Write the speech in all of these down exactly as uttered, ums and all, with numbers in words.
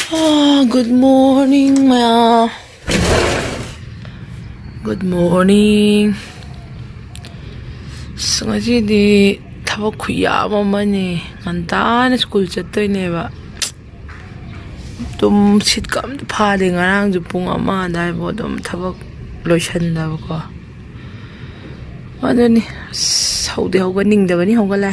Ah, good morning, ꯃꯌꯥꯝ. Good morning. ꯑꯁ, ꯉꯁꯤꯗꯤ ꯊꯕꯛ ꯈꯨꯌꯥꯝ ꯑꯃꯅꯤ꯫ ꯉꯟꯇꯥꯅ ꯁ꯭ꯀꯨꯜ ꯆꯠꯇꯣꯏꯅꯦꯕ꯫ ꯇꯨꯝ ꯁꯤꯠꯀ ꯑꯝꯇ ꯐꯥꯗꯦ꯫ ꯉꯔꯥꯡꯁꯨ ꯄꯨꯡ ꯑꯃ ꯑꯗꯥꯏꯐꯥꯎ ꯑꯗꯨꯝ ꯊꯕꯛ ꯂꯣꯏꯁꯟꯗꯕꯀꯣ꯫ ꯑꯗꯨꯅꯤ꯫ ꯑꯁ, ꯍꯧꯗꯤ ꯍꯧꯒꯠꯅꯤꯡꯗꯕꯅꯤ, ꯍꯧꯒꯠꯂꯦ꯫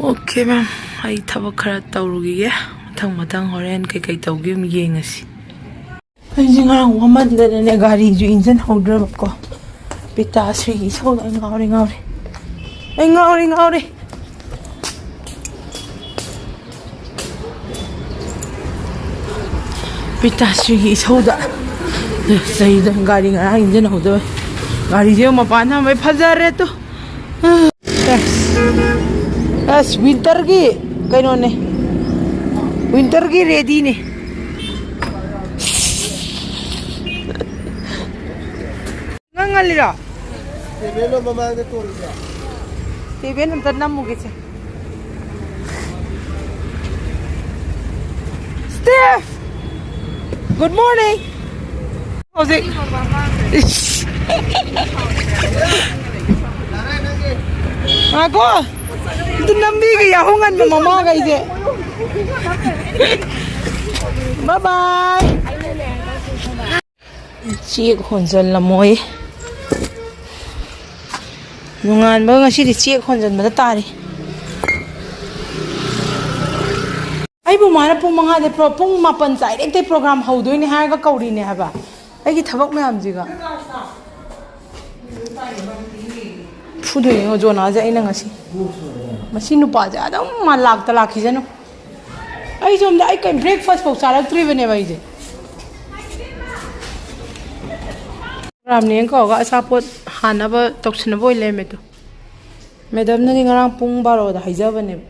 ꯑꯣꯀꯦ, ꯃꯦꯝ, ꯑꯩ ꯊꯕꯛ ꯈꯔ ꯇꯧꯔꯨꯈꯤꯒꯦ꯫ ꯃꯊꯪ ꯃꯊꯪ ꯍꯣꯔꯦꯟ ꯀꯩꯀꯩ ꯇꯧꯒꯦ ꯑꯃꯨꯛ ꯌꯦꯡꯉꯁꯤ꯫ ꯑꯩꯁꯦ ꯉꯔꯥꯡ ꯋꯥꯃꯟꯗꯅꯅꯦ, ꯒꯥꯔꯤꯁꯨ ꯏꯟꯖꯤꯟ ꯍꯧꯗ꯭ꯔꯕꯀꯣ꯫ ꯄꯤꯇꯥꯁ꯭ꯔꯤꯒꯤ ꯏꯁꯧꯗ ꯑꯩ ꯉꯥꯎꯔꯦ, ꯉꯥꯎꯔꯦ꯫ ꯑꯩ ꯉꯥꯎꯔꯦ, ꯉꯥꯎꯔꯦ꯫ ꯄꯤꯇꯥꯁ꯭ꯔꯤꯒꯤ ꯏꯁꯧꯗ ꯆꯩꯗ ꯒꯥꯔꯤ ꯉꯔꯥꯡ ꯏꯟꯖꯤꯟ ꯍꯧꯗꯕ꯫ ꯒꯥꯔꯤꯁꯦ ꯃꯄꯥꯟ ꯊꯝꯕꯩ ꯐꯖꯔꯦ ꯇꯨ꯫ ꯑꯁ, ꯑꯁ, ꯋꯤꯟꯇꯔꯒꯤ ꯀꯩꯅꯣꯅꯦ꯫ ꯋꯤꯟꯇꯔꯒꯤ ꯔꯦꯗꯤꯅꯦ꯫ ꯉꯪꯍꯜꯂꯤꯔꯣ? ꯁ꯭ꯇꯦꯐꯦꯟꯗꯣ ꯃꯃꯥꯡꯗ ꯇꯣꯡꯉꯤꯁꯦ꯫ ꯁ꯭ꯇꯦꯐꯦꯟ ꯑꯝꯇ ꯅꯝꯃꯨꯒꯦꯁꯦ꯫ ꯁ꯭ꯇꯦꯐ! Good morning! ꯍꯧꯖꯤꯛ꯫ ꯏꯁ꯫ ꯉꯥꯏꯈꯣ꯫ ꯑꯝꯇ ꯅꯝꯕꯤꯒꯦ, ꯌꯥꯍꯧ ꯉꯟꯕ ꯃꯃꯥꯈꯩꯁꯦ꯫ Bye bye. ꯆꯦꯛ ꯍꯣꯟꯖꯜꯂꯝꯃꯣꯏ꯫ ꯅꯣꯡꯉꯥꯟꯕ ꯉꯁꯤꯗꯤ ꯆꯦꯛ ꯍꯣꯟꯖꯟꯕꯗ ꯇꯥꯔꯤ꯫ ꯑꯩꯕꯨ ꯃꯥꯅ ꯄꯨꯡ ꯃꯉꯥꯗ ꯄ꯭ꯔꯣ-, ꯄꯨꯡ ꯃꯥꯄꯟ ꯆꯥꯏꯔꯦꯛꯇꯩ ꯄ꯭ꯔꯣꯒ꯭ꯔꯥꯝ ꯍꯧꯗꯣꯏꯅꯦ ꯍꯥꯏꯔꯒ ꯀꯧꯔꯤꯅꯦ ꯍꯥꯏꯕ꯫ ꯑꯩꯒꯤ ꯊꯕꯛ ꯃꯌꯥꯝꯁꯤꯒ꯫ ꯐꯨꯗꯣꯏꯅꯦ ꯌꯦꯡꯉꯣ ꯖꯣꯅꯥꯁꯦ ꯑꯩꯅ ꯉꯁꯤ꯫ ꯃꯁꯤ ꯅꯨꯄꯥꯁꯦ ꯑꯗꯨꯝ ꯃꯥ ꯂꯥꯛꯇ ꯂꯥꯛꯈꯤꯁꯅꯨ꯫ ꯑꯩ ꯁꯣꯝꯗ ꯑꯩ ꯀꯩ breakfast ꯐꯥꯎ ꯆꯥꯔꯛꯇ꯭ꯔꯤꯕꯅꯦꯕ ꯑꯩꯁꯦ꯫ ꯄ꯭ꯔꯣꯒ꯭ꯔꯥꯝꯅꯦꯅ ꯀꯧꯔꯒ ꯑꯆꯥꯄꯣꯠ ꯍꯥꯟꯅꯕ ꯇꯧꯁꯟꯅꯕ ꯑꯣꯏ ꯂꯩꯔꯝꯃꯦ ꯇꯨ꯫ ꯃꯦꯗꯝꯅꯗꯤ ꯉꯔꯥꯡ ꯄꯨꯡ ꯕꯥꯔꯣꯗ ꯍꯥꯏꯖꯕꯅꯦꯕ꯫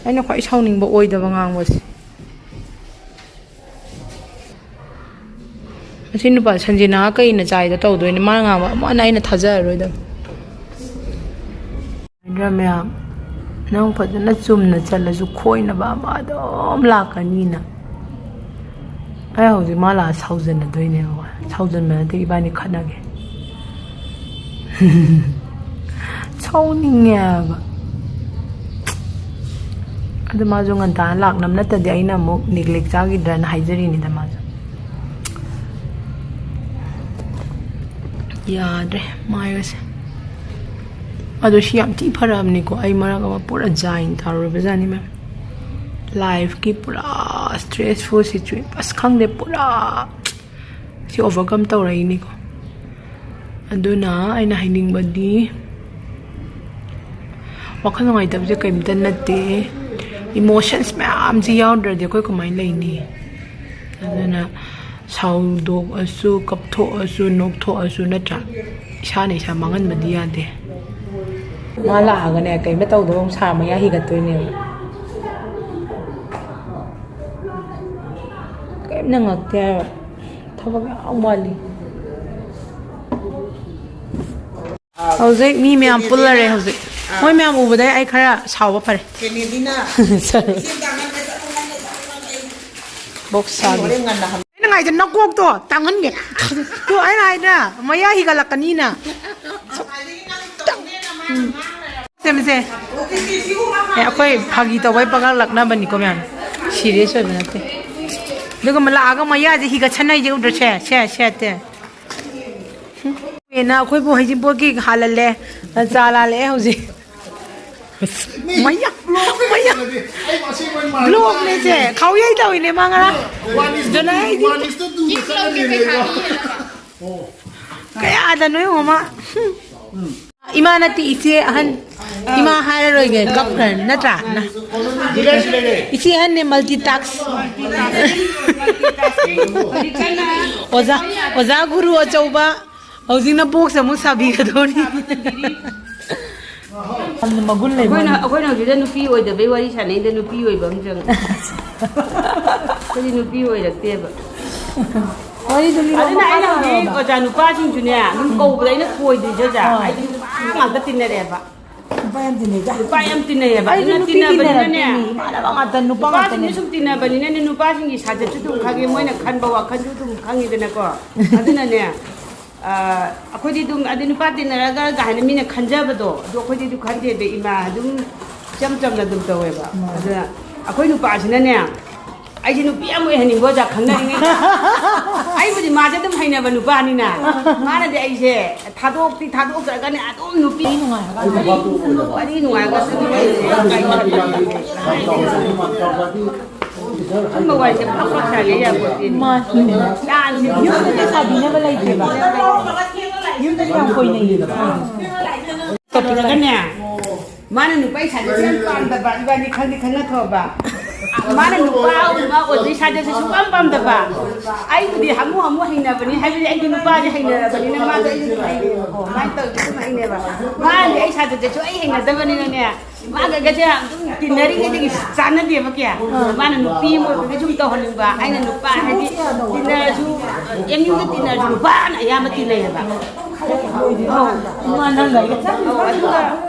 ꯑꯩꯅ ꯈ꯭ꯋꯥꯏ ꯁꯥꯎꯅꯤꯡꯕ ꯑꯣꯏꯗꯕ ꯉꯥꯡꯕꯁꯦ꯫ ꯃꯁꯤ ꯅꯨꯄꯥ ꯁꯟꯖꯤꯅꯥ ꯀꯩꯅ ꯆꯥꯏꯗ ꯇꯧꯗꯣꯏꯅꯦ꯫ ꯃꯥꯅ ꯉꯥꯡꯕ ꯑꯃꯨꯛ ꯍꯟꯅ ꯑꯩꯅ ꯊꯥꯖꯔꯔꯣꯏꯗꯕ꯫ ꯃꯌꯥꯝ, ꯅꯪ ꯐꯖꯅ ꯆꯨꯝꯅ ꯆꯠꯂꯁꯨ ꯈꯣꯏꯅꯕ ꯑꯃ ꯑꯗꯨꯝ ꯂꯥꯛꯀꯅꯤꯅ꯫ ꯑꯩ ꯍꯧꯖꯤꯛ ꯃꯥ ꯂꯥꯛꯑ ꯁꯥꯎꯖꯟꯅꯗꯣꯏꯅꯦꯕꯀꯣ꯫ ꯁꯥꯎꯖꯟꯕ ꯅꯠꯇꯦ, ꯏꯕꯥꯅꯤ ꯈꯠꯅꯒꯦ꯫ ꯁꯥꯎꯅꯤꯡꯉꯦ ꯍꯥꯏꯕ꯫ ꯑꯗꯨ ꯃꯥꯁꯨ ꯉꯟꯇꯥꯅ ꯂꯥꯛꯅꯕ ꯅꯠꯇ꯭ꯔꯗꯤ ꯑꯩꯅ ꯑꯃꯨꯛ ꯅꯦꯒ꯭ꯂꯦꯛ ꯆꯥꯈꯤꯗ꯭ꯔꯅ ꯍꯥꯏꯖꯔꯤꯅꯤꯗ ꯃꯥꯁꯨ꯫ ꯌꯥꯗ꯭ꯔꯦ ꯃꯥꯏꯒꯁꯦ꯫ ꯑꯗꯣ ꯁꯤ ꯌꯥꯝ ꯊꯤ ꯐꯔꯕꯅꯤꯀꯣ꯫ ꯑꯩ ꯃꯔꯛ ꯑꯃ ꯄꯨꯔꯥ ꯖꯥꯏꯟ ꯇꯥꯔꯨꯔꯕꯖꯥꯠꯅꯤ ꯃꯦꯝ꯫ ꯂꯥꯏꯐꯀꯤ ꯄꯨꯔꯥ ꯁ꯭ꯇ꯭ꯔꯦꯁꯐꯨꯜ ꯁꯤꯆꯨꯋꯦ-, ꯑꯁ, ꯈꯪꯗꯦ, ꯄꯨꯔꯥ ꯁꯤ ꯑꯣꯚꯔꯀꯝ ꯇꯧꯔꯛꯏꯅꯤꯀꯣ꯫ ꯑꯗꯨꯅ ꯑꯩꯅ ꯍꯥꯏꯅꯤꯡꯕꯗꯤ, ꯋꯥꯈꯜ ꯅꯨꯡꯉꯥꯏꯇꯕꯁꯦ ꯀꯔꯤꯝꯇ ꯅꯠꯇꯦ꯫ ꯏꯃꯣꯁꯟꯁ ꯃꯌꯥꯝꯁꯤ ꯌꯥꯎꯗ꯭ꯔꯗꯤ ꯑꯩꯈꯣꯏ ꯀꯃꯥꯏꯅ ꯂꯩꯅꯤ? ꯑꯗꯨꯅ ꯁꯥꯎꯗꯣꯛꯑꯁꯨ, ꯀꯞꯊꯣꯛꯑꯁꯨ, ꯅꯣꯛꯊꯣꯛꯑꯁꯨ, ꯅꯠꯇ꯭ꯔꯥ? ꯏꯁꯥꯅ ꯏꯁꯥ ꯃꯥꯡꯍꯟꯕꯗꯤ ꯌꯥꯗꯦ꯫ ꯃꯥ ꯂꯥꯛꯑꯒꯅꯦ, ꯀꯩꯝꯇ ꯇꯧꯗꯕ ꯑꯃꯨꯛ ꯁꯥꯔ ꯃꯌꯥ ꯍꯤꯒꯠꯇꯣꯏꯅꯦꯕ꯫ ꯀꯔꯤꯝ ꯅꯪꯉꯛꯇꯦ ꯍꯥꯏꯕ꯫ ꯊꯕꯛ ꯌꯥꯝ ꯋꯥꯠꯂꯤ꯫ ꯍꯧꯖꯤꯛ ꯃꯤ ꯃꯌꯥꯝ ꯄꯨꯜꯂꯔꯦ ꯍꯧꯖꯤꯛ꯫ ꯃꯣꯏ ꯃꯌꯥꯝ ꯎꯕꯗꯩ ꯑꯩ ꯈꯔ ꯁꯥꯎꯕ ꯐꯔꯦ꯫ ꯀꯦꯅꯦꯗꯤꯅ ꯕꯣꯛꯁ ꯁꯥꯕꯤ꯫ ꯍꯣꯔꯦꯟ ꯉꯟꯅ ꯍꯟ- ꯑꯩꯅ ꯍꯥꯏꯗ ꯅꯀꯣꯛꯇꯣ ꯇꯥꯡꯍꯟꯒꯦ꯫ ꯇꯨ ꯑꯩꯅ ꯍꯥꯏꯗ꯭ꯔꯥ ꯃꯌꯥ ꯍꯤꯒꯠꯂꯛꯀꯅꯤꯅ꯫ ꯁꯦꯝꯁꯦ꯫ ꯑꯦ, ꯑꯩꯈꯣꯏ ꯐꯥꯒꯤ ꯇꯧꯕꯩ ꯄꯪꯂꯛ ꯂꯛꯅꯕꯅꯤꯀꯣ ꯃꯌꯥꯝ꯫ ꯁꯤꯔꯤꯌꯁ ꯑꯣꯏꯕ ꯅꯠꯇꯦ꯫ ꯑꯗꯨꯒ ꯂꯥꯛꯑꯒ ꯃꯌꯥꯁꯦ ꯍꯤꯒꯠꯁꯟꯅꯩꯁꯦ ꯎꯗ꯭ꯔꯣ? ꯁꯦ, ꯁꯦ, ꯁꯦ, ꯁꯦ꯫ ꯍꯦꯟꯅ ꯑꯩꯈꯣꯏꯕꯨ ꯍꯩꯖꯤꯡꯄꯣꯠꯀꯤ ꯍꯥꯜꯍꯜꯂꯦ꯫ ꯆꯥ ꯂꯥꯜꯂꯛꯑꯦ ꯍꯧꯖꯤꯛ꯫ ꯃꯌꯥ, ꯃꯌꯥ꯫ ꯕ꯭ꯂꯣꯛꯅꯦꯁꯦ꯫ ꯈꯥꯎ ꯌꯩ ꯇꯧꯏꯅꯦ ꯃꯥ ꯉꯔꯥꯡ꯫ ꯖꯣꯅꯥ ꯍꯥꯏꯗꯤ ꯀꯌꯥꯗꯅꯣ ꯌꯦꯡꯉꯣ ꯃꯥ꯫ ꯏꯃꯥ ꯅꯠꯇꯦ, ꯏꯆꯦ ꯑꯍꯟ꯫ ꯏꯃꯥ ꯍꯥꯏꯔꯔꯣꯏꯒꯦ, ꯀꯞꯈ꯭ꯔꯅꯤ, ꯅꯠꯇ꯭ꯔꯥ? ꯏꯆꯦ ꯑꯍꯟꯅꯦ, ꯃꯜꯇꯤ ꯇꯥꯛꯁ꯫ ꯑꯣꯖꯥ, ꯑꯣꯖꯥ ꯒꯨꯔꯨ ꯑꯆꯧꯕ꯫ ꯍꯧꯖꯤꯛꯅ ꯕꯣꯛꯁ ꯑꯃꯨꯛ ꯁꯥꯕꯤꯒꯗꯧꯔꯤ꯫ ꯌꯥꯝꯅ ꯃꯒꯨꯟ ꯂꯩꯕ ꯑꯩꯈꯣꯏꯅ, ꯋꯥꯅꯤ꯫ ꯑꯩꯈꯣꯏꯅ ꯍꯧꯖꯤꯛꯇ ꯅꯨꯄꯤ ꯑꯣꯏꯗꯕꯩ ꯋꯥꯔꯤ ꯁꯥꯟꯅꯩꯗ, ꯅꯨꯄꯤ ꯑꯣꯏꯕ ꯑꯃ ꯆꯪꯉꯦ꯫ ꯑꯩꯈꯣꯏꯗꯤ ꯅꯨꯄꯤ ꯑꯣꯏꯔꯛꯇꯦꯕ꯫ ꯋꯥꯔꯤꯗꯨ ꯂꯤꯔꯣ, ꯑꯗꯨꯅ ꯃꯈꯥ ꯑꯩꯅ ꯍꯧꯖꯤꯛ ꯇꯥꯔꯣꯕ꯫ ꯑꯣꯖꯥ ꯅꯨꯄꯥꯁꯤꯡꯁꯨꯅꯦ, ꯑꯗꯨꯝ ꯀꯧꯕꯗ ꯑꯩꯅ ꯊꯣꯏꯗ꯭ꯔꯤꯁꯦ ꯑꯣꯖꯥ꯫ ꯑꯥ꯫ ꯑꯩꯗꯤ ꯅꯨꯄꯥ ꯉꯥꯛꯇ ꯇꯤꯟꯅꯔꯛꯑꯦꯕ꯫ ꯅꯨꯄꯥ ꯌꯥꯝ ꯇꯤꯟꯅꯩꯗ꯫ ꯅꯨꯄꯥ ꯌꯥꯝ ꯇꯤꯟꯅꯩꯌꯦꯕ꯫ ꯑꯩꯁꯨ ꯑꯗꯨꯅ ꯅꯨꯄꯤ ꯇꯤꯟꯅꯕꯅꯤꯅꯅꯦ, ꯇꯤꯟꯅꯔꯛꯇꯦꯅꯦ, ꯏꯃꯥꯟꯅꯕ ꯉꯥꯛꯇ, ꯅꯨꯄꯥ ꯅꯨꯄꯥꯁꯤꯡꯁꯦ ꯉꯥꯛꯇꯅꯦ꯫ ꯁꯨꯝ ꯇꯤꯟꯅꯕꯅꯤꯅꯅꯦ, ꯅꯨꯄꯥꯁꯤꯡꯒꯤ ꯁꯥꯖꯠꯁꯨ ꯑꯗꯨꯝ ꯈꯪꯉꯦ, ꯃꯣꯏꯅ ꯈꯟꯕ ꯋꯥꯈꯜꯁꯨ ꯑꯗꯨꯝ ꯈꯪꯉꯤꯗꯅꯀꯣ꯫ ꯑꯗꯨꯅꯅꯦ, ꯑ, ꯑꯩꯈꯣꯏꯗꯤ ꯑꯗꯨꯝ, ꯑꯗꯩ ꯅꯨꯄꯥ ꯇꯤꯟꯅꯔꯒ ꯀꯥꯏꯅ ꯃꯤꯅ ꯈꯟꯖꯕꯗꯣ, ꯑꯗꯨ ꯑꯩꯈꯣꯏꯗꯤ ꯑꯗꯨ ꯈꯟꯗꯦꯕ, ꯏꯃꯥ ꯑꯗꯨꯝ ꯏꯆꯝ ꯆꯝꯅ ꯑꯗꯨꯝ ꯇꯧꯋꯦꯕ꯫ ꯎꯝ꯫ ꯑꯗꯨꯅ ꯑꯩꯈꯣꯏ ꯅꯨꯄꯥꯁꯤꯅꯅꯦ, ꯑꯩꯁꯦ ꯅꯨꯄꯤ ꯑꯃ ꯑꯣꯏꯍꯟꯅꯤꯡꯕ, ꯑꯣꯖꯥ, ꯈꯪꯅꯔꯤꯉꯩꯗ꯫ ꯑꯩꯕꯨꯗꯤ ꯃꯥꯁꯦ ꯑꯗꯨꯝ ꯍꯩꯅꯕ ꯅꯨꯄꯥꯅꯤꯅ, ꯃꯥꯅꯗꯤ ꯑꯩꯁꯦ ꯊꯥꯗꯣꯛꯇꯤ ꯊꯥꯗꯣꯛꯇ꯭ꯔꯒꯅꯦ ꯑꯗꯨꯝ ꯅꯨꯄꯤ ꯅꯨꯡꯉꯥꯏꯔꯒ꯫ ꯋꯥꯔꯤ ꯅꯨꯡꯉꯥꯏꯔꯒ ꯑꯗꯨꯝ ꯂꯩꯔꯦ꯫ ꯁꯨꯝꯕ ꯋꯥꯔꯤꯁꯦ ꯐ꯭ꯂꯣꯛ ꯐ꯭ꯂꯣꯛ ꯁꯥꯒꯦ ꯌꯥꯄꯣꯠꯇꯦꯅꯦ꯫ ꯃꯥꯅꯤ꯫ ꯌꯨꯝꯗ ꯁꯥꯕꯤꯅꯕ ꯂꯩꯇꯦꯕ꯫ ꯌꯨꯝꯗꯗꯤ ꯌꯥꯝ ꯀꯣꯏꯅꯩꯌꯦꯕ꯫ ꯇꯧꯔꯒꯅꯦ, ꯃꯥꯅ ꯅꯨꯄꯥ ꯏꯁꯥꯗꯁꯨ ꯌꯥꯝ ꯄꯥꯝꯗꯕ, ꯏꯕꯥꯅꯤ ꯈꯪꯗꯤ ꯈꯪꯅ ꯊꯣꯛꯑꯕ꯫ ꯃꯥꯅ ꯅꯨꯄꯥ ꯑꯃ ꯑꯣꯏꯕ ꯏꯁꯥꯗꯁꯨ ꯁꯨꯡꯄꯥꯝ ꯄꯥꯝꯗꯕ꯫ ꯑꯩꯕꯨꯗꯤ ꯍꯥꯃꯨ ꯍꯥꯃꯨ ꯍꯩꯅꯕꯅꯤ, ꯍꯥꯏꯕꯗꯤ ꯑꯩꯗꯤ ꯅꯨꯄꯥꯁꯦ ꯍꯩꯅꯔꯕꯅꯤꯅ ꯃꯥꯁꯨ ꯑꯩꯁꯨ ꯍꯩꯅꯩꯌꯦꯕꯀꯣ꯫ ꯃꯥꯏꯅ ꯇꯧꯔꯤꯁꯦ ꯑꯗꯨꯝ ꯍꯩꯅꯩꯌꯦꯕ꯫ ꯃꯥꯅꯗꯤ ꯑꯩ ꯏꯁꯥꯗꯁꯨ ꯑꯩ ꯍꯩꯅꯗꯕꯅꯤꯅꯅꯦ, ꯃꯥꯒ ꯑꯩꯒꯁꯦ ꯑꯗꯨꯝ ꯇꯤꯟꯅꯔꯤꯉꯩꯗꯒꯤ ꯆꯥꯟꯅꯗꯦꯕ ꯀꯌꯥ꯫ ꯃꯥꯅ ꯅꯨꯄꯤ ꯑꯃ ꯑꯣꯏꯕꯒꯤ ꯁꯨꯝ ꯇꯧꯍꯟꯅꯤꯡꯕ, ꯑꯩꯅ ꯅꯨꯄꯥ, ꯍꯥꯏꯗꯤ ꯇꯤꯟꯅꯔꯁꯨ, ꯑꯦꯝ ꯌꯨꯗ ꯇꯤꯟꯅꯔꯁꯨ ꯅꯨꯄꯥꯅ ꯑꯌꯥꯝꯕ ꯇꯤꯟꯅꯩꯌꯦꯕ꯫ ꯑꯧ꯫ ꯑꯧ, ꯑꯗꯨꯒ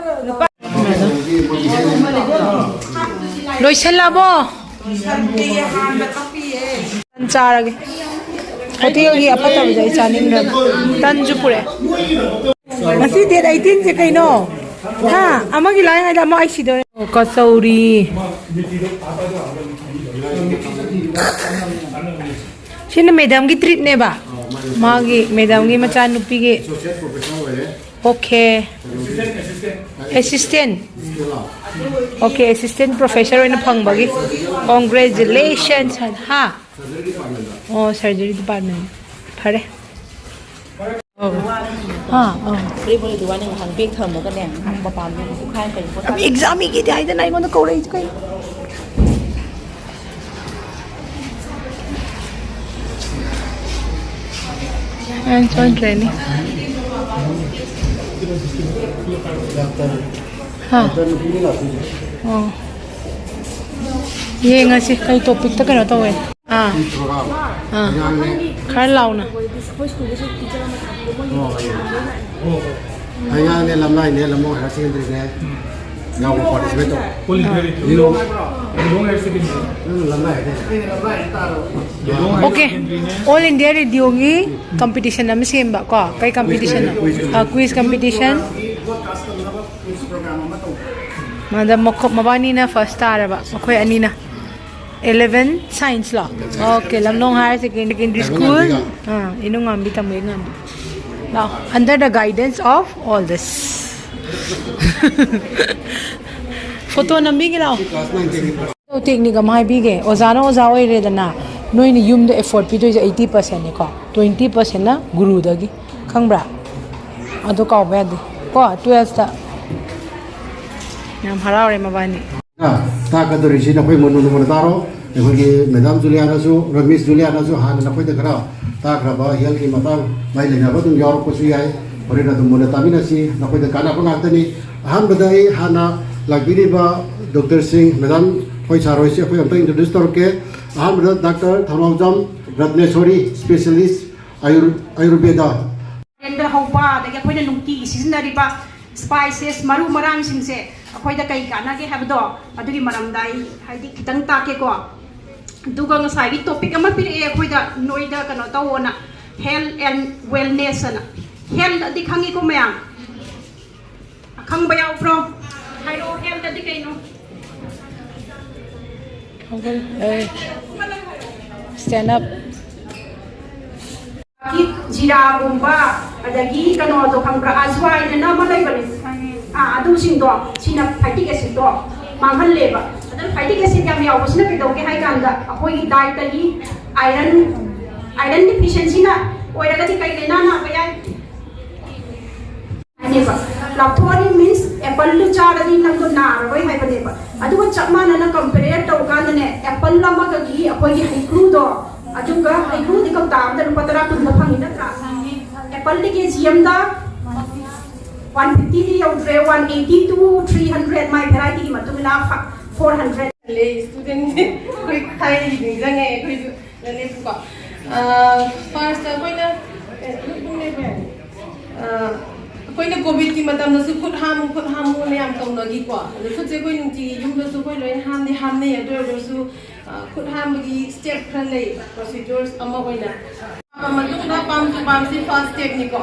ꯅꯨꯄꯥ ꯂꯣꯏꯁꯜꯂꯕꯣ? ꯇꯟ ꯆꯥꯔꯒꯦ꯫ ꯍꯣꯇꯦꯜꯒꯤ ꯑꯐꯠꯇꯕꯁꯦ ꯑꯩ ꯆꯥꯅꯤꯡꯗ꯭ꯔꯕ꯫ ꯇꯟꯁꯨ ꯄꯨꯔꯛꯑꯦ꯫ ꯉꯁꯤ ꯗꯦꯠ ꯑꯩꯠꯇꯤꯟꯁꯦ ꯀꯩꯅꯣ? ꯍꯥ? ꯑꯃꯒꯤ ꯂꯥꯏ ꯍꯥꯏꯗ ꯑꯃ ꯑꯩ ꯁꯤꯗꯧꯔꯦ꯫ ꯑꯣ, ꯀꯆꯧꯔꯤ꯫ ꯁꯤꯅ ꯃꯦꯗꯥꯝꯒꯤ ꯇ꯭ꯔꯤꯠꯅꯦꯕ꯫ ꯃꯥꯒꯤ ꯃꯦꯗꯥꯝꯒꯤ ꯃꯆꯥꯅꯨꯄꯤꯒꯤ꯫ Okay. Assistant. Okay, assistant professor ꯑꯣꯏꯅ ꯐꯪꯕꯒꯤ꯫ ꯀꯣꯡꯒ꯭ꯔꯦꯆꯨꯂꯦꯁꯟꯁ ꯍꯥꯏꯅ꯫ ꯍꯥ? ꯑꯣ, ꯁꯔꯖꯔꯤ ꯗꯤꯄꯥꯔꯠꯃꯦꯟ꯫ ꯐꯔꯦ꯫ ꯑꯧ꯫ ꯑꯥ, ꯑꯥ꯫ ꯐꯨꯔꯤꯠ ꯐꯨꯔꯤꯠꯇꯨ ꯋꯥꯅꯤ ꯉꯥꯏꯍꯥꯛ ꯕꯦꯛ ꯊꯝꯃꯒꯅꯦ, ꯉꯥꯏꯍꯥꯛ ꯃꯄꯥꯟꯗ ꯄꯣꯛꯈꯥꯏ ꯀꯔꯤ ꯄꯣꯠ ꯑꯦꯛꯖꯥꯝꯒꯤꯗꯤ ꯍꯥꯏꯗꯅ ꯑꯩꯉꯣꯟꯗ ꯀꯧꯔꯛꯏꯁꯦ ꯀꯩꯅꯣ? ꯑꯩꯅ ꯆꯣꯟꯗ꯭ꯔꯦꯅꯦ꯫ ꯍꯥ? ꯑꯣ꯫ ꯌꯦꯡꯉꯁꯤ ꯀꯩ ꯇꯣꯄꯤꯛꯇ ꯀꯩꯅꯣ ꯇꯧꯋꯦ꯫ ꯑꯥ꯫ ꯑꯥ꯫ ꯈꯔ ꯂꯥꯎꯅ꯫ ꯍꯩꯉꯥꯡꯅꯦ, ꯂꯝꯂꯥꯏꯅꯦ, ꯂꯝꯂꯣꯡ ꯍꯥꯌꯔ ꯁꯦꯀꯦꯟꯗꯔꯤꯅꯦ꯫ ꯌꯥꯎꯕ ꯄꯥꯔꯇꯤꯁꯤꯄꯦꯠ ꯇꯧ꯫ ꯀꯣꯜ India radio. Lilong. Lilong higher secondary. ꯅꯪ ꯂꯝꯂꯥꯏ ꯍꯥꯏꯗꯥꯏꯅꯦ? Lilong higher okay. ꯁꯦꯀꯦꯟꯗꯔꯤꯅꯦ꯫ ꯑꯣꯜ ꯏꯟꯗꯤꯌꯥ ꯔꯦꯗꯤꯑꯣꯒꯤ ꯀꯝꯄꯤꯇꯤꯁꯟ ꯑꯃ ꯁꯦꯝꯕ ꯀꯣ꯫ ꯀꯩ ꯀꯝꯄꯤꯇꯤꯁꯟꯅꯣ? Quiz competition. ꯑ, ꯀ꯭ꯋꯤꯖ ꯀꯝꯄꯤꯇꯤꯁꯟ꯫ ꯃꯥꯗ ꯃꯈꯣ-, ꯃꯕꯥꯅꯤꯅ ꯐꯥꯔꯁ ꯇꯥꯔꯕ, ꯃꯈꯣꯏ ꯑꯅꯤꯅ꯫ ꯏꯂꯦꯚꯦꯟ ꯁꯥꯏꯟꯁꯂꯣ? Okay, Lamlong higher secondary school. ꯑꯥ, ꯏꯅꯨꯡꯉꯥꯝꯕꯤ ꯇꯝꯕ ꯏꯅꯨꯡꯉꯥꯝꯕꯤ꯫ ꯂꯥꯛꯑꯣ, under the guidance of all this꯫ Photo ꯅꯝꯕꯤꯒꯦ ꯂꯥꯛꯑꯣ꯫ ꯇꯦꯛꯅꯤꯛ ꯑꯃ ꯍꯥꯏꯕꯤꯒꯦ, ꯑꯣꯖꯥꯅ ꯑꯣꯖꯥ ꯑꯣꯏꯔꯦꯗꯅ, ꯅꯣꯏꯅ ꯌꯨꯝꯗ ꯑꯦꯐꯣꯔꯠ ꯄꯤꯗꯣꯏꯁꯦ ꯑꯩꯠꯇꯤ ꯄꯥꯔꯁꯦꯟꯅꯤꯀꯣ, ꯇ꯭ꯋꯦꯟꯇꯤ ꯄꯥꯔꯁꯦꯟꯅ ꯒꯨꯔꯨꯗꯒꯤ, ꯈꯪꯕ꯭ꯔꯥ? ꯑꯗꯨ ꯀꯥꯎꯕ ꯌꯥꯗꯦ ꯀꯣ, ꯇꯨꯋꯦꯜꯐꯇ꯫ ꯌꯥꯝ ꯍꯔꯥꯎꯔꯦ ꯃꯕꯥꯅꯤ꯫ ꯇꯥꯛꯀꯗꯧꯔꯤꯁꯤ ꯅꯈꯣꯏ ꯃꯨꯟꯅ ꯃꯨꯟꯅ ꯇꯥꯔꯣ꯫ ꯑꯩꯈꯣꯏꯒꯤ ꯃꯦꯗꯥꯝ ꯖꯨꯂꯤꯌꯥꯅꯁꯨ, ꯔꯃꯦꯁ ꯖꯨꯂꯤꯌꯥꯅꯁꯨ ꯍꯥꯟꯅ ꯅꯈꯣꯏꯗ ꯈꯔ ꯇꯥꯈ꯭ꯔꯕ ꯍꯦꯜꯊꯀꯤ ꯃꯇꯥꯡ ꯃꯔꯤ ꯂꯩꯅꯕ ꯑꯗꯨꯝ ꯌꯥꯎꯔꯛꯄꯁꯨ ꯌꯥꯏ꯫ ꯍꯣꯔꯦꯟ ꯑꯗꯨꯝ ꯃꯨꯟꯅ ꯇꯥꯃꯤꯟꯅꯁꯤ, ꯅꯈꯣꯏꯗ ꯀꯥꯟꯅꯕ ꯉꯥꯛꯇꯅꯤ꯫ ꯑꯍꯥꯟꯕꯗ ꯑꯩ ꯍꯥꯟꯅ ꯂꯥꯛꯄꯤꯔꯤꯕ ꯗꯣꯛꯇꯔꯁꯤꯡ, ꯃꯦꯗꯥꯝ ꯍꯣꯏ, ꯁꯥꯔ ꯍꯣꯏꯁꯤ ꯑꯩꯈꯣꯏ ꯑꯝꯇ ꯏꯟꯇ꯭ꯔꯣꯗ꯭ꯌꯨꯁ ꯇꯧꯔꯛꯀꯦ꯫ ꯑꯍꯥꯟꯕꯗ ꯗꯥꯛꯇꯔ ꯊꯧꯅꯥꯎꯖꯝ ꯔꯠꯅꯦꯁꯣꯔꯤ, ꯁ꯭ꯄꯦꯁꯤꯌꯦꯂꯤꯁ ꯑꯌꯨꯔ-, ꯑꯥꯌꯨꯔꯕꯦꯗꯥ꯫ ꯍꯧꯕ, ꯑꯗꯒꯤ ꯑꯩꯈꯣꯏꯅ ꯅꯨꯡꯇꯤꯒꯤ ꯁꯤꯖꯤꯟꯅꯔꯤꯕ ꯁ꯭ꯄꯥꯏꯁꯦꯁ, ꯃꯔꯨ ꯃꯔꯥꯡꯁꯤꯡꯁꯦ ꯑꯩꯈꯣꯏꯗ ꯀꯩ ꯀꯥꯟꯅꯒꯦ ꯍꯥꯏꯕꯗꯣ, ꯑꯗꯨꯒꯤ ꯃꯔꯝꯗ ꯑꯩ ꯍꯥꯏꯗꯤ ꯈꯤꯇꯪ ꯇꯥꯛꯀꯦꯀꯣ꯫ ꯑꯗꯨꯒ ꯉꯁꯥꯏꯒꯤ ꯇꯣꯄꯤꯛ ꯑꯃ ꯄꯤꯔꯛꯑꯦ ꯑꯩꯈꯣꯏꯗ, ꯅꯣꯏꯗ ꯀꯩꯅꯣ ꯇꯧꯑꯣꯅ, health and wellness ꯑꯅ꯫ Health ꯑꯗꯤ ꯈꯪꯉꯤꯀꯣ ꯃꯌꯥꯝ? ꯑꯈꯪꯕ ꯌꯥꯎꯕ꯭ꯔꯣ? ꯍꯥꯏꯔꯛꯑꯣ, health ꯑꯗꯤ ꯀꯩꯅꯣ? ꯍꯧꯒꯠ-, ꯑꯦ, stand up꯫ ꯖꯤꯔꯥꯒꯨꯝꯕ, ꯑꯗꯒꯤ ꯀꯩꯅꯣꯗꯣ ꯈꯪꯕ꯭ꯔꯥ, ꯑꯖꯋꯥꯏꯟ ꯑꯅ ꯑꯃ ꯂꯩꯕꯅꯦ꯫ ꯑꯥ, ꯑꯗꯨꯁꯤꯡꯗꯣ, ꯁꯤꯅ ꯐꯥꯏꯇꯤꯛ ꯑꯦꯁꯤꯠꯇꯣ ꯃꯥꯡꯍꯜꯂꯦꯕ꯫ ꯑꯗꯨꯅ ꯐꯥꯏꯇꯤꯛ ꯑꯦꯁꯤꯠ ꯌꯥꯝ ꯌꯥꯎꯕꯁꯤꯅ ꯀꯩꯗꯧꯒꯦ ꯍꯥꯏ ꯀꯥꯟꯗ, ꯑꯩꯈꯣꯏꯒꯤ ꯗꯥꯏꯠꯇꯒꯤ ꯑꯥꯏꯔꯟ, ꯑꯥꯏꯔꯟ ꯗꯤꯐꯤꯁꯤꯌꯦꯟꯁꯤꯅ ꯑꯣꯏꯔꯒꯗꯤ ꯀꯩ ꯂꯥꯏꯅꯥ ꯅꯥꯕ ꯌꯥꯏ? ꯍꯥꯏꯅꯦꯕ꯫ ꯂꯥꯞꯊꯣꯛꯑꯅꯤ means apple ꯗꯨ ꯆꯥꯔꯗꯤ ꯅꯪꯗꯣ ꯅꯥꯔꯔꯣꯏ ꯍꯥꯏꯕꯅꯦꯕ꯫ ꯑꯗꯨꯒ ꯆꯞ ꯃꯥꯟꯅꯅ compare ꯇꯧꯀꯥꯟꯗꯅꯦ, apple ꯑꯃꯒꯒꯤ ꯑꯩꯈꯣꯏꯒꯤ ꯍꯩꯀ꯭ꯔꯨꯗꯣ, ꯑꯗꯨꯒ ꯍꯩꯀ꯭ꯔꯨꯗꯤ ꯀꯧꯇꯥ ꯑꯃꯗ ꯂꯨꯄꯥ ꯇꯔꯥ ꯀꯨꯟꯗ ꯐꯪꯉꯤ ꯅꯠꯇ꯭ꯔꯥ? Apple ꯗꯤ ꯀꯦ ꯖꯤ ꯑꯃꯗ one fifty ꯗꯤ ꯌꯧꯗ꯭ꯔꯦ, one eighty to three hundred, ꯃꯥꯏ variety ꯒꯤ ꯃꯇꯨꯡ ꯏꯟꯅ four hundred꯫ ꯂꯩ, student ꯁꯦ ꯑꯩꯈꯣꯏ ꯊꯥꯏꯅꯒꯤ ꯅꯤꯡꯁꯤꯡꯉꯦ ꯑꯩꯈꯣꯏꯁꯨ꯫ ꯂꯦꯞꯄꯨꯀꯣ꯫ ꯑ, first ꯑꯩꯈꯣꯏꯅ, ꯑꯦ, ꯑꯗꯨꯝ ꯂꯦꯞꯄ ꯌꯥꯅꯤ꯫ ꯑ, ꯑꯩꯈꯣꯏꯅ ꯀꯣꯚꯤꯗꯀꯤ ꯃꯇꯝꯗꯁꯨ ꯈꯨꯠ ꯍꯥꯝꯃꯨ, ꯈꯨꯠ ꯍꯥꯝꯃꯨꯅ ꯌꯥꯝ ꯇꯧꯅꯈꯤꯀꯣ꯫ ꯑꯗꯣ ꯈꯨꯠꯁꯦ ꯑꯩꯈꯣꯏ ꯅꯨꯡꯇꯤꯒꯤ ꯌꯨꯝꯗꯁꯨ ꯑꯩꯈꯣꯏ ꯂꯣꯏꯅ ꯍꯥꯝꯗꯤ ꯍꯥꯝꯅꯩ꯫ ꯑꯗꯨ ꯑꯣꯏꯔꯒꯁꯨ, ꯑ, ꯈꯨꯠ ꯍꯥꯝꯕꯒꯤ ꯁ꯭ꯇꯦꯞ ꯈꯔ ꯂꯩ, ꯄ꯭ꯔꯣꯁꯤꯗ꯭ꯌꯨꯔꯁ ꯑꯃ ꯑꯣꯏꯅ꯫ ꯍꯥꯝꯃ ꯃꯇꯨꯡꯗ ꯄꯥꯝꯁꯨ ꯄꯥꯝꯁꯤ ꯐꯥꯔꯁ ꯁ꯭ꯇꯦꯞꯅꯤꯀꯣ꯫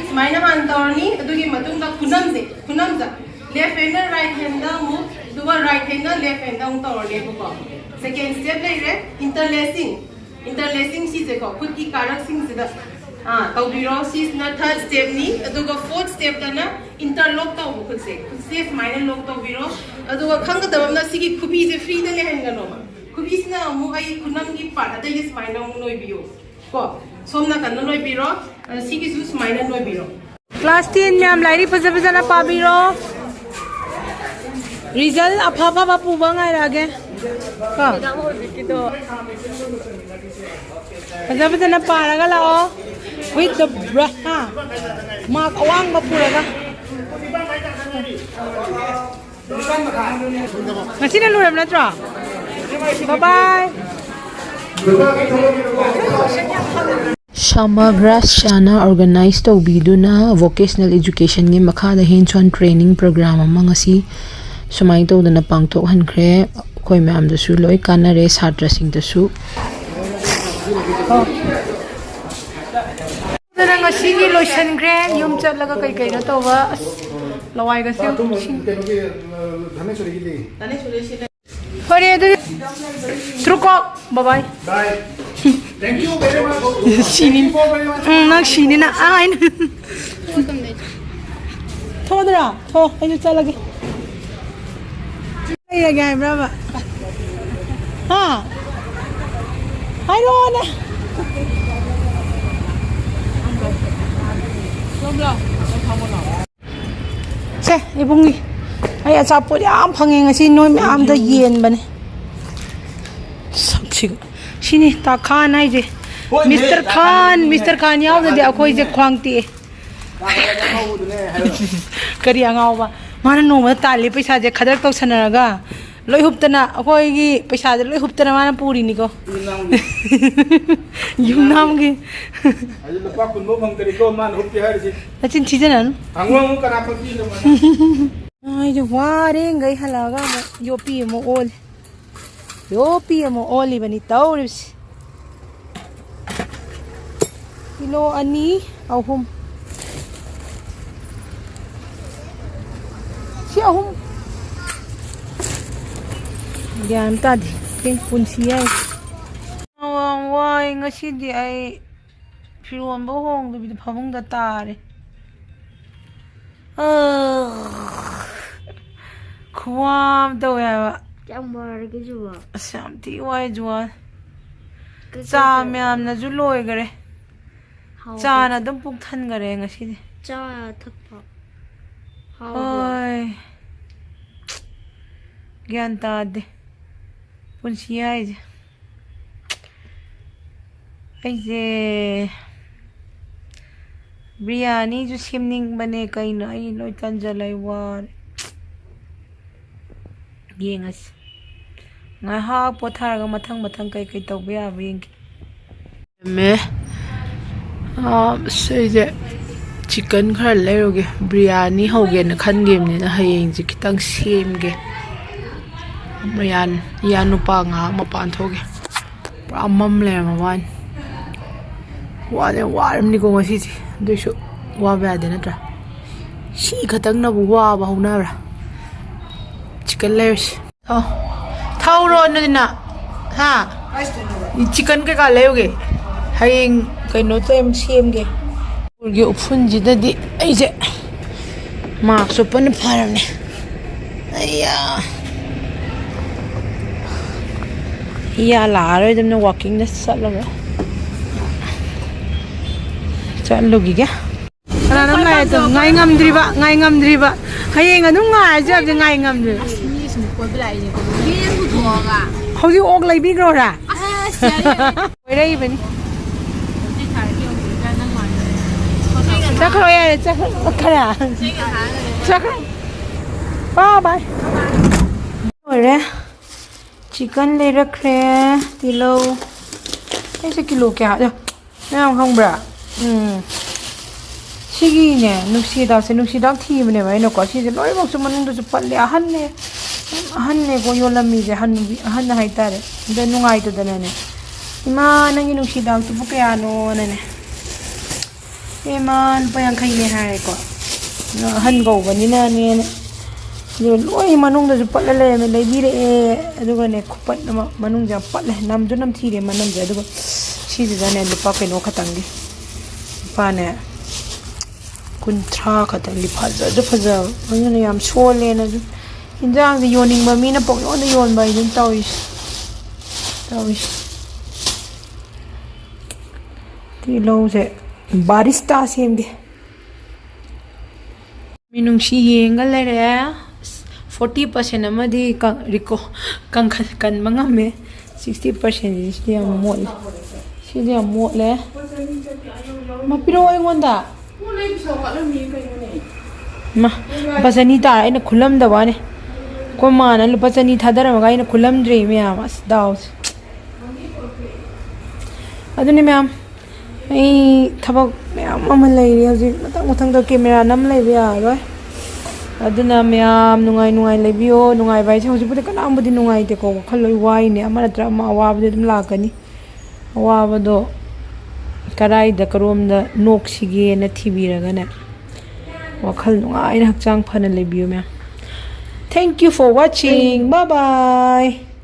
ꯁꯨꯃꯥꯏꯅ ꯍꯥꯟꯅ ꯇꯧꯔꯅꯤ꯫ ꯑꯗꯨꯒꯤ ꯃꯇꯨꯡꯗ ꯈꯨꯅꯝꯁꯦ, ꯈꯨꯅꯝꯁꯦ ꯂꯦꯐ ꯍꯦꯟꯅ ꯔꯥꯏꯠ ꯍꯦꯟꯗ ꯑꯃꯨꯛ, ꯑꯗꯨꯒ ꯔꯥꯏꯠ ꯍꯦꯟꯅ ꯂꯦꯐ ꯍꯦꯟꯗ ꯑꯃꯨꯛ ꯇꯧꯔꯅꯦꯕꯀꯣ꯫ ꯁꯦꯀꯦꯟ ꯁ꯭ꯇꯦꯞ ꯂꯩꯔꯦ, ꯏꯟꯇꯔꯂꯦꯁꯤꯡ꯫ ꯏꯟꯇꯔꯂꯦꯁꯤꯡ ꯁꯤꯁꯦꯀꯣ, ꯈꯨꯠꯀꯤ ꯀꯥꯔꯛꯁꯤꯡꯁꯤꯗ, ꯑꯥ, ꯇꯧꯕꯤꯔꯣ꯫ ꯁꯤꯁꯤꯅ ꯊꯥꯔꯠ ꯁ꯭ꯇꯦꯞꯅꯤ꯫ ꯑꯗꯨꯒ ꯐꯣꯔꯠ ꯁ꯭ꯇꯦꯞꯇꯅ ꯏꯟꯇꯔꯂꯣꯛ ꯇꯧꯕ ꯈꯨꯠꯁꯦ꯫ ꯈꯨꯠꯁꯦ ꯁꯨꯃꯥꯏꯅ ꯂꯣꯛ ꯇꯧꯕꯤꯔꯣ꯫ ꯑꯗꯨꯒ ꯈꯪꯒꯗꯕ ꯑꯃꯅ, ꯁꯤꯒꯤ ꯈꯨꯕꯤꯁꯦ ꯐ꯭ꯔꯤꯗ ꯂꯩꯍꯟꯒꯅꯣꯕ꯫ ꯈꯨꯕꯤꯁꯤꯅ ꯑꯃꯨꯛ ꯑꯩ ꯈꯨꯅꯝꯒꯤ ꯄꯥꯔꯠ ꯑꯇꯩꯒ ꯁꯨꯃꯥꯏꯅ ꯑꯃꯨꯛ ꯅꯣꯏꯕꯤꯌꯣ꯫ ꯀꯣ, ꯁꯣꯝ ꯅꯥꯀꯟꯗ ꯅꯣꯏꯕꯤꯔꯣ꯫ ꯑꯗ ꯁꯤꯒꯤꯁꯨ ꯁꯨꯃꯥꯏꯅ ꯅꯣꯏꯕꯤꯔꯣ꯫ ꯀ꯭ꯂꯥꯁ ꯇꯦꯟ ꯃꯌꯥꯝ ꯂꯥꯏꯔꯤꯛ ꯐꯖ ꯐꯖꯅ ꯄꯥꯕꯤꯔꯣ꯫ ꯔꯤꯖꯜ ꯑꯐ ꯑꯐꯕ ꯄꯨꯕ ꯉꯥꯏꯔꯛꯑꯒꯦ꯫ ꯀꯣ? ꯐꯖ ꯐꯖꯅ ꯄꯥꯔꯒ ꯂꯥꯛꯑꯣ꯫ With the bra-, ꯍꯥ? ꯃꯥꯔꯛ ꯑꯋꯥꯡꯕ ꯄꯨꯔꯒ꯫ ꯉꯁꯤꯅ ꯂꯣꯏꯔꯕ ꯅꯠꯇ꯭ꯔꯣ? ꯕꯥꯏ ꯕꯥꯏ꯫ ꯁꯃꯒ꯭ꯔꯥꯁ꯭ꯌꯥꯅ ꯑꯣꯔꯒꯅꯥꯏꯖ ꯇꯧꯕꯤꯗꯨꯅ ꯚꯣꯀꯦꯁꯅꯦꯜ ꯑꯦꯖꯨꯀꯦꯁꯟꯒꯤ ꯃꯈꯥꯗ ꯍꯦꯟꯁ ꯑꯣꯟ ꯇ꯭ꯔꯦꯅꯤꯡ ꯄ꯭ꯔꯣꯒ꯭ꯔꯥꯝ ꯑꯃ ꯉꯁꯤ ꯁꯨꯃꯥꯏꯅ ꯇꯧꯗꯅ ꯄꯥꯡꯊꯣꯛꯍꯟꯈ꯭ꯔꯦ꯫ ꯑꯩꯈꯣꯏ ꯃꯌꯥꯝꯗꯁꯨ ꯂꯣꯏ ꯀꯥꯟꯅꯔꯦ, ꯁꯥꯇ꯭ꯔꯁꯤꯡꯗꯁꯨ꯫ ꯑꯗꯨꯅ ꯉꯁꯤꯒꯤ ꯂꯣꯏꯁꯤꯟꯈ꯭ꯔꯦ꯫ ꯌꯨꯝ ꯆꯠꯂꯒ ꯀꯩ ꯀꯩꯅꯣ ꯇꯧꯕ, ꯑꯁ, ꯂꯋꯥꯏꯒꯁꯦ ꯌꯦꯡꯉꯨ꯫ ꯀꯩꯅꯣꯒꯤ, ꯑ, ꯙꯅꯦꯁꯣꯔꯤꯒꯤꯗꯤ? ꯐꯔꯦ ꯑꯗꯨꯗꯤ꯫ ꯇ꯭ꯔꯨꯀꯣꯛ꯫ ꯕꯥꯏ ꯕꯥꯏ꯫ Bye. Thank you very much. ꯁꯤꯅꯤ꯫ Thank you very much. ꯎꯝ, ꯅꯪ ꯁꯤꯅꯤ ꯅꯪ꯫ ꯑꯥ, ꯑꯩꯅ꯫ ꯊꯣꯛꯑꯗ꯭ꯔꯥ? ꯊꯣꯛ, ꯑꯩꯁꯨ ꯆꯠꯂꯒꯦ꯫ ꯂꯩꯔꯒꯦ ꯍꯥꯏꯕ꯭ꯔꯕ? ꯍꯥ? ꯍꯥꯏꯔꯛꯑꯣꯅꯦ꯫ ꯁꯦ, ꯏꯕꯨꯡꯒꯤ ꯑꯩ ꯑꯆꯥꯄꯣꯠ ꯌꯥꯝ ꯐꯪꯉꯦ ꯉꯁꯤ, ꯅꯣꯏ ꯃꯌꯥꯝꯗ ꯌꯦꯟꯕꯅꯦ꯫ ꯁꯛꯁꯤꯒ꯫ ꯁꯤꯅꯤ ꯇꯥꯈꯥꯟ ꯍꯥꯏꯁꯦ꯫ ꯍꯣꯏꯅꯦ, ꯃꯤꯁꯇꯔ ꯈꯥꯟ, ꯇꯥꯈꯥꯟ꯫ ꯃꯤꯁꯇꯔ ꯈꯥꯟ ꯌꯥꯎꯗꯗꯤ ꯑꯩꯈꯣꯏꯁꯦ ꯈ꯭ꯋꯥꯡ ꯇꯦꯛꯑꯦ꯫ ꯀꯔꯤ ꯑꯉꯥꯎꯕ? ꯃꯥꯅ ꯅꯣꯡꯃꯗ ꯇꯥꯜꯂꯤ ꯄꯩꯁꯥꯁꯦ ꯈꯗ꯭ꯔꯛ ꯇꯧꯁꯟꯅꯔꯒ ꯂꯣꯏ ꯍꯨꯞꯇꯅ, ꯑꯩꯈꯣꯏꯒꯤ ꯄꯩꯁꯥꯁꯦ ꯂꯣꯏ ꯍꯨꯞꯇꯅ ꯃꯥꯅ ꯄꯨꯔꯤꯅꯤꯀꯣ꯫ ꯌꯨꯝꯅꯥꯝꯒꯤ꯫ ꯌꯨꯝꯅꯥꯝꯒꯤ꯫ ꯑꯗꯨ ꯂꯨꯄꯥ ꯀꯨꯟꯐꯥꯎ ꯐꯪꯗ꯭ꯔꯤꯀꯣ ꯃꯥꯅ ꯍꯨꯞꯄꯤ ꯍꯥꯏꯔꯤꯁꯦ꯫ ꯅꯆꯤꯟ ꯊꯤꯖꯅꯅꯨ꯫ ꯍꯪꯉꯨ, ꯍꯪꯉꯨ, ꯀꯅꯥ ꯄꯤꯔꯤꯅꯣ ꯃꯥꯅ? ꯑꯩꯁꯨ ꯋꯥꯔꯦꯡꯈꯩ ꯍꯜꯂꯛꯑꯒ ꯑꯃꯨꯛ ꯌꯣꯠꯄꯤ ꯑꯃꯨꯛ ꯑꯣꯜꯂꯤ꯫ ꯌꯣꯠꯄꯤ ꯑꯃꯨꯛ ꯑꯣꯜꯂꯤꯕꯅꯤ ꯇꯧꯔꯤꯕꯁꯤ꯫ ꯀꯤꯂꯣ ꯑꯅꯤ, ꯑꯍꯨꯝ꯫ ꯁꯤ ꯑꯍꯨꯝ꯫ ꯒ꯭ꯌꯥꯟ ꯇꯥꯗꯦ꯫ ꯄꯨꯟꯁꯤ ꯍꯥꯏꯁꯦ꯫ ꯌꯥꯝ ꯋꯥꯏ ꯉꯁꯤꯗꯤ ꯑꯩ꯫ ꯐꯤꯔꯣꯟꯕꯧ ꯍꯣꯡꯗꯕꯤꯗ ꯐꯃꯨꯡꯗ ꯇꯥꯔꯦ꯫ ꯑ, ꯈꯨꯋꯥ ꯑꯃ ꯇꯧꯋꯦ ꯍꯥꯏꯕ꯫ ꯀꯌꯥꯝ ꯋꯥꯔꯒꯦ ꯖꯨꯋꯥ? ꯑꯁ, ꯌꯥꯝ ꯊꯤ ꯋꯥꯏ ꯖꯨꯋꯥ꯫ ꯀꯩ ꯀꯩ ꯆꯥ ꯇꯧꯔꯒꯦ? ꯃꯌꯥꯝꯅꯁꯨ ꯂꯣꯏꯈꯔꯦ꯫ ꯍꯥꯎꯕ꯭ꯔꯣ? ꯆꯥꯅ ꯑꯗꯨꯝ ꯄꯨꯛ ꯊꯟꯈꯔꯦ ꯉꯁꯤꯗꯤ꯫ ꯆꯥ ꯊꯛꯄ ꯍꯥꯎꯕ꯭ꯔꯣ? ꯍꯣꯏ꯫ ꯒ꯭ꯌꯥꯟ ꯇꯥꯗꯦ ꯄꯨꯟꯁꯤ ꯍꯥꯏꯁꯦ꯫ ꯑꯩꯁꯦ ꯕꯤꯔꯌꯥꯅꯤꯁꯨ ꯁꯦꯝꯅꯤꯡꯕꯅꯦ, ꯀꯩꯅꯣ ꯑꯩ ꯂꯣꯏ ꯇꯟꯖꯜꯂꯦ, ꯑꯩ ꯋꯥꯔꯦ꯫ ꯌꯦꯡꯉꯁꯤ꯫ ꯉꯥꯏꯍꯥꯛ ꯄꯣꯊꯥꯔꯒ ꯃꯊꯪ ꯃꯊꯪ ꯀꯩꯀꯩ ꯇꯧꯕ ꯌꯥꯕ ꯌꯦꯡꯒꯦ꯫ ꯃꯦ꯫ ꯑꯥ, ꯑꯁ, ꯑꯩꯁꯦ ꯆꯤꯛꯀꯟ ꯈꯔ ꯂꯩꯔꯨꯒꯦ꯫ ꯕꯤꯔꯌꯥꯅꯤ ꯍꯧꯒꯦꯅ ꯈꯟꯈꯤꯕꯅꯤꯅ ꯍꯌꯦꯡꯁꯦ ꯈꯤꯇꯪ ꯁꯦꯝꯒꯦ꯫ ꯃꯌꯥꯟ, ꯏꯌꯥ ꯅꯨꯄꯥ ꯉꯥꯏꯍꯥꯛ ꯃꯄꯥꯟ ꯊꯣꯛꯑꯒꯦ꯫ ꯄꯨꯔꯥ ꯃꯝ ꯂꯩꯔꯝꯃ ꯋꯥꯅꯤ꯫ ꯋꯥꯗꯤ ꯋꯥꯔꯝꯅꯤꯀꯣ ꯉꯁꯤꯁꯦ꯫ ꯑꯗꯨꯏꯁꯨ ꯋꯥꯕ ꯌꯥꯗꯦ ꯅꯠꯇ꯭ꯔꯥ? ꯁꯤ ꯈꯛꯇꯪꯅꯕꯨ ꯋꯥꯕ ꯍꯧꯅꯕ꯭ꯔꯥ? ꯆꯤꯛꯀꯟ ꯂꯩꯔꯨꯁꯤ꯫ ꯑꯣ, ꯊꯧꯔꯣ ꯑꯗꯨꯗꯤ ꯅꯪ꯫ ꯍꯥ? ꯆꯤꯛꯀꯟ ꯀꯩꯀꯥ ꯂꯩꯔꯨꯒꯦ꯫ ꯍꯌꯦꯡ ꯀꯩꯅꯣ ꯇꯧ-, ꯁꯦꯝꯒꯦ꯫ ꯎꯄꯨꯟꯁꯤꯗꯗꯤ ꯑꯩꯁꯦ ꯃꯥꯛꯁ ꯎꯞꯄꯅ ꯐꯔꯕꯅꯦ꯫ ꯑꯩꯌꯥ꯫ ꯏꯌꯥ ꯂꯥꯛꯑꯔꯣꯏꯗꯕꯅ ꯋꯥꯛꯀꯤꯡꯗ ꯆꯠꯂꯒ ꯆꯠꯂꯨꯈꯤꯒꯦ꯫ ꯀꯅꯥꯅꯣꯝ ꯂꯥꯛꯑꯦ ꯇꯨ, ꯉꯥꯏ ꯉꯝꯗ꯭ꯔꯤꯕ, ꯉꯥꯏ ꯉꯝꯗ꯭ꯔꯤꯕ꯫ ꯍꯌꯦꯡ ꯑꯗꯨꯝ ꯉꯥꯏꯔꯁꯨ ꯌꯥꯕꯁꯦ, ꯉꯥꯏ ꯉꯝꯗ꯭ꯔꯤꯕ꯫ ꯃꯤ ꯁꯨꯝ ꯀꯣꯏꯕ ꯂꯥꯛꯏꯅꯦ꯫ ꯃꯤ ꯄꯨꯊꯣꯛꯑꯒ꯫ ꯍꯧꯖꯤꯛ ꯑꯣꯛ ꯂꯩꯕꯤꯈ꯭ꯔꯣꯔꯥ? ꯑꯁ, ꯌꯥꯏꯌꯦ꯫ ꯀꯣꯏꯔꯛꯏꯕꯅꯤ꯫ ꯍꯧꯖꯤꯛ ꯊꯥꯔꯛꯀꯦ, ꯍꯧꯖꯤꯛ ꯅꯪ ꯃꯥꯟꯕ꯫ ꯆꯠꯈ꯭ꯔꯣ ꯌꯥꯔꯦ, ꯆꯠꯈ꯭ꯔꯣ꯫ ꯈꯔ꯫ ꯆꯠꯈ꯭ꯔꯣ꯫ ꯕꯥꯏ ꯕꯥꯏ꯫ ꯂꯣꯏꯔꯦ꯫ ꯆꯤꯀꯟ ꯂꯩꯔꯛꯈ꯭ꯔꯦ꯫ ꯇꯤꯜꯍꯧ꯫ ꯑꯩꯁꯦ ꯀꯤꯂꯣ ꯀꯌꯥ, ꯑꯦ, ꯃꯌꯥꯝ ꯈꯪꯕ꯭ꯔꯥ? ꯎꯝ꯫ ꯁꯤꯒꯤꯅꯦ, ꯅꯨꯡꯁꯤ ꯍꯤꯗꯥꯛꯁꯦ, ꯅꯨꯡꯁꯤ ꯍꯤꯗꯥꯛ ꯊꯤꯕꯅꯦꯕ ꯑꯩꯅꯀꯣ꯫ ꯁꯤꯁꯦ ꯂꯣꯏꯅꯃꯛꯁꯨ ꯃꯅꯨꯡꯗꯁꯨ ꯄꯠꯂꯦ꯫ ꯑꯍꯟꯅꯦ, ꯑꯍꯟꯅꯦꯀꯣ ꯌꯣꯜꯂꯝꯃꯤꯁꯦ, ꯍꯟꯅꯨꯕꯤ, ꯑꯍꯟ ꯍꯥꯏꯇꯥꯔꯦ꯫ ꯑꯗ ꯅꯨꯡꯉꯥꯏꯇꯗꯅꯅꯦ, "ꯏꯃꯥ, ꯅꯪꯒꯤ ꯅꯨꯡꯁꯤ ꯍꯤꯗꯥꯛꯇꯨꯕꯨ ꯀꯌꯥꯅꯣꯅꯅꯦ?" "ꯏꯃꯥ, ꯂꯨꯄꯥ ꯌꯥꯡꯈꯩꯅꯦ" ꯍꯥꯏꯔꯦꯀꯣ꯫ ꯑꯗꯣ ꯑꯍꯟ ꯀꯧꯕꯅꯤꯅꯅꯦꯅ꯫ ꯑꯗꯨꯒ ꯂꯣꯏ ꯃꯅꯨꯡꯗꯁꯨ ꯄꯠꯂ ꯂꯩꯔꯝꯃꯦ, ꯂꯩꯕꯤꯔꯛꯑꯦ꯫ ꯑꯗꯨꯒꯅꯦ, ꯈꯨꯄꯠ ꯑꯃ, ꯃꯅꯨꯡꯁꯦ ꯌꯥꯝ ꯄꯠꯂꯦ, ꯅꯝꯁꯨ ꯅꯝꯊꯤꯔꯦ ꯃꯅꯝꯁꯦ꯫ ꯑꯗꯨꯒ ꯁꯤꯁꯤꯗꯅꯦ, ꯂꯨꯄꯥ ꯀꯩꯅꯣ ꯈꯛꯇꯪꯒꯤ, ꯂꯨꯄꯥꯅꯦ ꯀꯨꯟꯊ꯭ꯔꯥ ꯈꯛꯇꯪꯒꯤ, ꯐꯖꯁꯨ ꯐꯖꯕ, ꯑꯗꯨꯅ ꯌꯥꯝ ꯁꯣꯜꯂꯦꯅꯁꯨ꯫ ꯏꯟꯖꯥꯡꯁꯦ ꯌꯣꯟꯅꯤꯡꯕ ꯃꯤꯅ ꯄꯪꯌꯣꯟꯗ ꯌꯣꯟꯕ ꯍꯥꯏꯗꯨꯅ ꯇꯧꯔꯤꯁꯦ, ꯇꯧꯔꯤꯁꯦ꯫ ꯇꯤꯜꯍꯧꯁꯦ ꯕꯥꯔꯤꯁꯇꯥ ꯁꯦꯝꯒꯦ꯫ ꯃꯤꯅꯨꯡꯁꯤ ꯌꯦꯡꯒ ꯂꯩꯔꯦ꯫ ꯐꯣꯔꯇꯤ ꯄꯥꯔꯁꯦꯟ ꯑꯃꯗꯤ ꯀ-, ꯔꯤꯀꯣ-, ꯀꯪꯈꯠ-, ꯀꯟꯕ ꯉꯝꯃꯦ꯫ ꯁꯤꯛꯁꯇꯤ ꯄꯥꯔꯁꯦꯟꯁꯤꯗꯤ ꯌꯥꯝ ꯃꯣꯠꯂꯦ꯫ ꯁꯤꯗꯤ ꯌꯥꯝ ꯃꯣꯠꯂꯦ꯫ ꯃꯥ, ꯄꯤꯔꯛꯑꯣ ꯑꯩꯉꯣꯟꯗ꯫ ꯃꯥ, ꯂꯨꯄꯥ ꯆꯅꯤ ꯇꯥꯔꯦ, ꯑꯩꯅ ꯈꯨꯜꯂꯝꯗꯕ ꯋꯥꯅꯤ꯫ ꯑꯩꯈꯣꯏ ꯃꯥꯅ ꯂꯨꯄꯥ ꯆꯅꯤ ꯊꯥꯗꯔꯝꯃꯒ ꯑꯩꯅ ꯈꯨꯜꯂꯝꯗ꯭ꯔꯦ ꯃꯌꯥꯝ꯫ ꯑꯁ, ꯗꯥꯎꯁꯦ꯫ ꯑꯗꯨꯅꯤ ꯃꯌꯥꯝ, ꯑꯩ ꯊꯕꯛ ꯃꯌꯥꯝ ꯑꯃ ꯂꯩꯔꯤ ꯍꯧꯖꯤꯛ, ꯃꯊꯪ ꯃꯊꯪꯗ ꯀꯦꯃꯦꯔꯥ ꯅꯝ ꯂꯩꯕ ꯌꯥꯔꯔꯣꯏ꯫ ꯑꯗꯨꯅ ꯃꯌꯥꯝ ꯅꯨꯡꯉꯥꯏ ꯅꯨꯡꯉꯥꯏ ꯂꯩꯕꯤꯌꯣ꯫ ꯅꯨꯡꯉꯥꯏꯕ ꯍꯥꯏꯁꯦ ꯍꯧꯖꯤꯛꯄꯨꯗꯤ ꯀꯅꯥꯝꯕꯨꯗꯤ ꯅꯨꯡꯉꯥꯏꯇꯦꯀꯣ, ꯋꯥꯈꯜ ꯂꯣꯏ ꯋꯥꯏꯅꯦ꯫ ꯑꯃ ꯅꯠꯇ꯭ꯔ ꯑꯃ ꯑꯋꯥꯕꯗꯤ ꯑꯗꯨꯝ ꯂꯥꯛꯀꯅꯤ꯫ ꯑꯋꯥꯕꯗꯣ ꯀꯔꯥꯏꯗ ꯀꯔꯣꯝꯗ ꯅꯣꯛꯁꯤꯒꯦꯅ ꯊꯤꯕꯤꯔꯒꯅꯦ, ꯋꯥꯈꯜ ꯅꯨꯡꯉꯥꯏꯅ ꯍꯛꯆꯥꯡ ꯐꯅ ꯂꯩꯕꯤꯌꯨ ꯃꯌꯥꯝ꯫ Thank you for watching. Bye bye.